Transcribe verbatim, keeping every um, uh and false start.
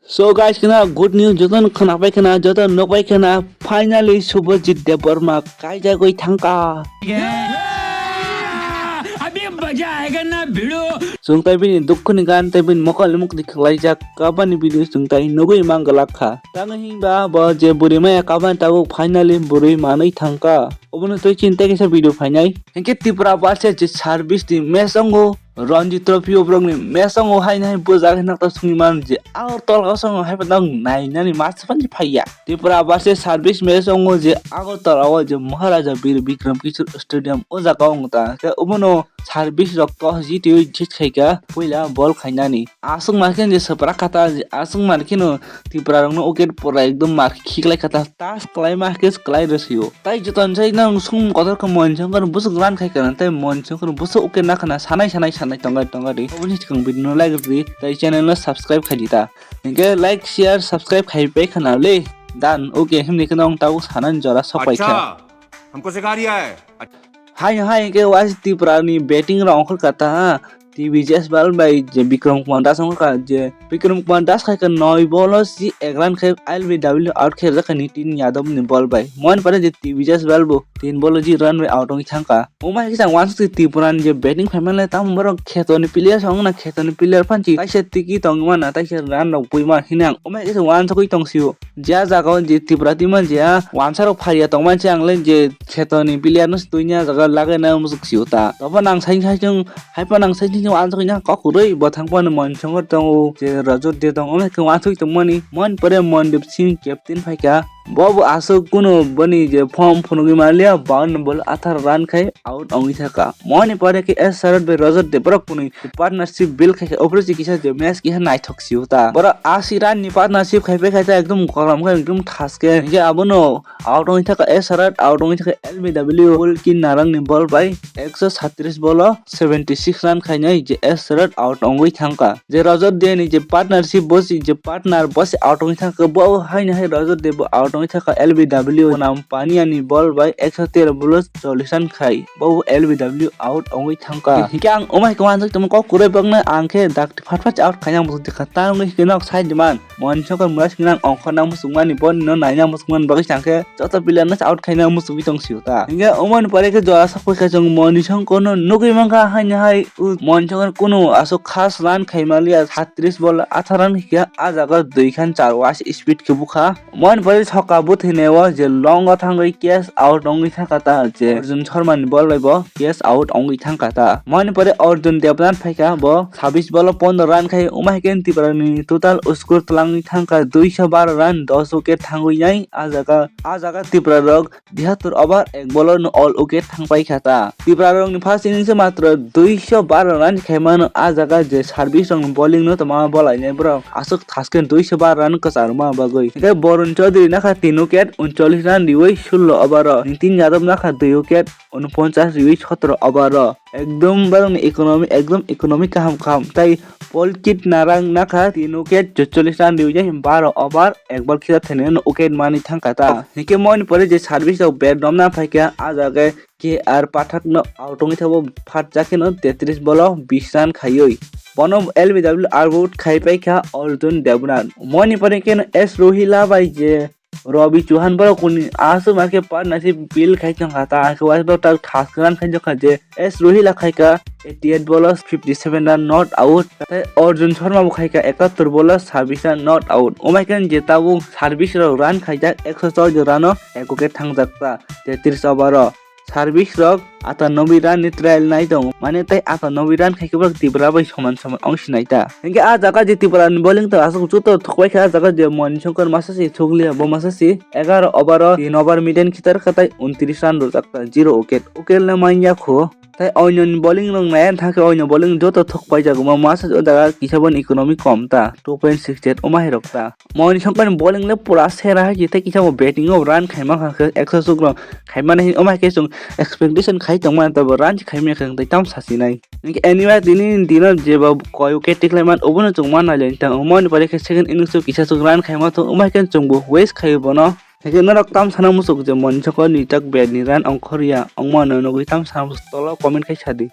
So guys, khna good news, joto khna pai khna, joto nuk pai khna, finally Subhajit Debbarma kaijagwi thangkha. Chwng tai bini dukhu ni gan tai bini mokol ni mukti khwlaijak kabani video chwng tai nugwi manglak kha. Tamo hinba bo je bwrwi maya kabani tabuk finally bwrwi manwi thangkha. Obono twi chinta kaisa video phainai. Hinkhe Tripura versus je service ni match ongo, Ranji Trophy o borokni match ongo, haino hai bujak hinakta sungwi mano je Agartala o songo hai phano nainani match phano phaiya. Tripura versus service match ongo je Agartala o je Maharaja Bir Bikram Kishore Stadium o jaga o wngta. Hinkhe obono service rok toss jitwi jit khaikha puila ball khainani. Aswk mankhe je swprak kha ta, aswk mankheno Tripura rokno wicket pura ekdom mar khiklai kha ta, tas kwlai ma khe kwlai rw sio. Tai joto ni sai nang sung kotor khe Manishankar bwswk run khai kana, tai Manishankar bwswk wicket na khana sanai sanai sanai tongai tongai di. Oboni swkang video no like rw di, tai channel no subscribe khai di ta. Hinkhe like, share, subscribe khai pai khana le. Dan, okay, himni kheno ang tabuk sanani jora sok pai kha. अच्छा, हमको सिखा रिया है। Hai hai ke was Tripura ni batting rok ongkhor kata ha. T B Jaiswal bai je Bikram Kumar Das ongkhor ka, je Bikram Kumar Das khai ka noi ball o si ek run khai L B W out khai jak ni tin Yadav ni ball bai. Mon pare je T B Jaiswal bo tin ball o ji run bai out ong thang ka. Omo hai kisa wansuk Tripura ni je batting phai man le tamo borok kheto ni player song na, kheto ni player phan chi taisa tiki tong man na, taisa run rok bui man hinang. Omo hai kisa wansuk tong sio. Je a jaga o je Tripura team o je a wansa rok phaiya tongma se ang le je kheto ni player no se twi ni a jaga lagai na musuk sio ta. Tobo nang sai sai chung hai pa nang sai chung wansuk nya kok kwrwi bo thang pa no Manishankar tongo, je Rajat Deb tongo, omo hai khe wansuk tong mani. Mon pore Mandeep Singh captain phai kha. Bo bo aswk kunu boni je form phunugwi manliya, bawan ball athar run khai out ongwi thaka. Moni pore khe S Sarod bai Rajat Deb borok kunu partnership build khai khe, ophuru se kisa je match kisa naithok sio ta. Borok asi run ni partnership khai pai khai ta ekdom korom khe ekdom thaske. Hinkhe abono out ongwi thaka S Sarod, out ongwi thaka L B W, Pulkit Narang ni ball bai ekso satris ball o seventy six run khainai je S Sarod out ongwi thangka. Je Rajat Deb ni je partnership bo si je partner bo se out ongwi thangka, bo haino hai Rajat Deb bo out ongwi thangka L B W nam Pania ni ball bai ekso tero ball o chollish run khai bo L B W out ongwi thangka. Hinkhe ang omo hai khe wansuk tongma kok kwrwi bokno ang khe dak phat phat out khaina musuk dikha. Ta wngwi hinkhe nok side man Manishankar mura singna ongkhorna musukmani, boni no naina musukmani bagwi changkhe joto player no out khaina musukgwi tong sio ta. Hinkhe omoni pore khe jora sakpai khe chwng Manishankar no nugwi mankha haino hai u Manishankar kunu aswk khas run khaimaliya, satris ball athar run hinkhe a jaga dui khan char was speed khe bukha. Moni pore soka bwthwinai o je long o thangwi catch out ongwi thangkha ta je Arjun Sharma ni ball bai bo catch out ongwi thangkha ta. Moni pore Arjun Debnath phaikha, bo sabis ball o pondro run khai, omo hai khe Tripura ni total score twlangwi thangkha duiso baro run, dos wicket thangwi nai. A jaga, a jaga Tripura rok tihatur over ek ball o no all wicket thangpai kha ta. Tripura rok ni first innings o matro duiso baro run khaimano, a jaga je service rok ni bowling no tongma bolainai borok aswk thaske duiso baro run kwcharma bagwi. Hinkhe Borun Chaudhary nakha tin wicket, uncholish run riwi sullo over o. Nitin Yadav nakha dui wicket, unoponchas riwi sotro over o. Ekdom borokni economy, ekdom economy kaham kaham. Tai Pulkit Narang nakha tin wicket, chorchollish run riwi baro over, ek ball khisa thwinai no wicket manwi thangkha ta. Hinkhe moni pore je service rok bat romna phaikha, a jaga K R Pathak no out ongwi thangbo phatjakhe no tetris ball o bis run khaiwi. Bono L B W out khai paikha Arjun Debnath. Moni pore khe no S Rohila bai je Ravi Chauhan borok kuni aswk ma khe partnership build khai tongkha ta, hwnkhe waisa borok tak thas kwran khai tongkha je S Rohila khaikha eighty eight ball o fifty seven run not out, tei Arjun Sharma bo khaikha ekattor ball o sabis run not out. Omo hai khe je tabuk service rok run khaijak ekso choi run o ek wicket thangjak ta tetris over o. Service rok atanoboi run ni trial nai tongo, mane tei atanoboi run khai khe borok Tripura bai soman soman ong sinai ta. Hinkhe a jaga je Tripura ni bowling ta aswk joto thokbai kha, a jaga je Manishankar masa se thokliya, bo masa se egaro over o tin over maiden khitar kha tai untris run rwjak ta, zero wicket, wicket le manya kho. Tai oinoni bowling rok nai thangkhe oino bowling joto thokpai jago, ma masa o jaga kisa boni economy kom ta, two point six eight omo hai rok ta. Manishankar ni bowling le pura sera hai, tei kisa bo batting o run khaima kha khe ekso sukro khaimani hin, omo hai khe chwng expectation khai tongmani, tei bo run se khaimani khe tei tamo sasinai. Hinkhe anyway tini dino jeba koi wicket tiklaimani obono chwng ma nailai tong, omo ni pore khe second innings o kisa chwng run khaima tong, omo hai khe chwng bo waste khai bono. Hinkhe norok tamo sana muchuk je Manishankar ni tak bat ni run ongkhorya, ongmano nugwi tamo sana muchuk tolo comment khai sadi.